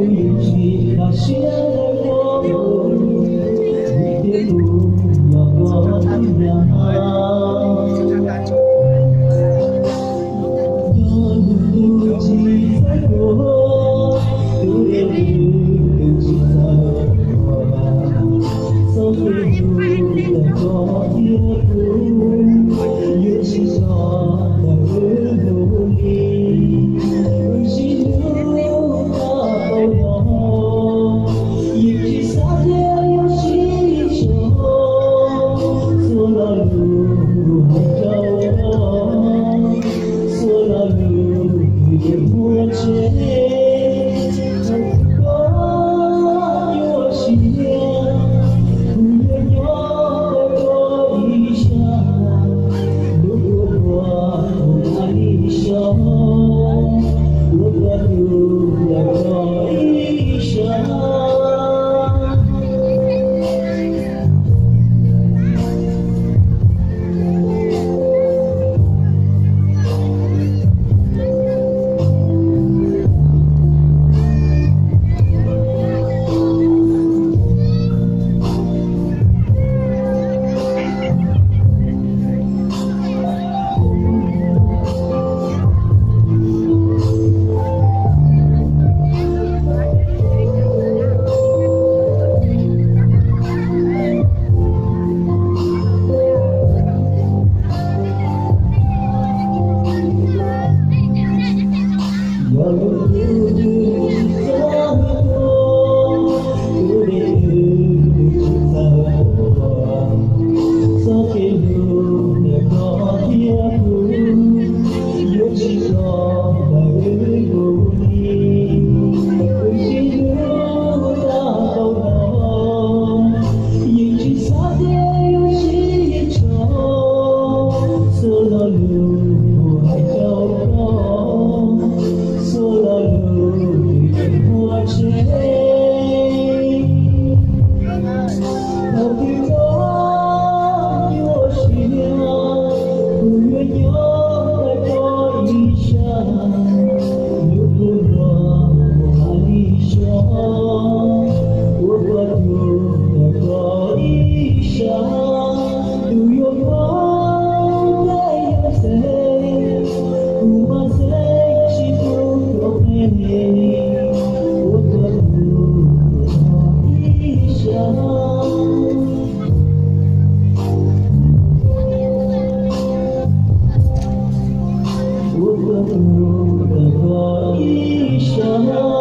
Tsis tas siab ntawm koj, vim tias kuv yog koj tus nyab. Yog lwm tus tsis txawj tuag, tus dej twg twb tsis txawj tuag, txoj kev hlub ntawm koj thiab kuv yuav tsis tso ntawm wb mus li. Wb sib hlub tau tau no, yeej tsis xav tias yuav sib tso. Txhua lo lus kuv hais rau koj, txhua lo lus kuv yeej muaj tseeb. Thaum twg koj yuav sim tias kuv yuav nyob ntawm koj ib sab, lub kua muag kuv hais li so, kuv yuav hlub ntawm koj ib sab. Yog lwm tus twb tsis txawj tuag, tus dej twg twb tsis txawj tuag, txoj kev hlub ntawm koj thiab kuv yuav tsis tso ntawm wb mus li. Wb sib hlub tau tau no, yeej tsis xav tias yuav sib tso. Txhua lo lus kuv hais rau koj, txhua lo lus twb yeej muaj tseeb. Thaum twg koj yuav sim tias kuv yuav nyob ntawm koj ib sab, lub kua muag kuv hais li so, kuv yuav tuag ntawm koj ib sab. Tus yuav koj thiab yuav txeeb, kuv mas txeeb tsis pub koj me, kuv yuav tuag ntawm koj ib sab. Kuv yuav tuag ntawm koj ib sab.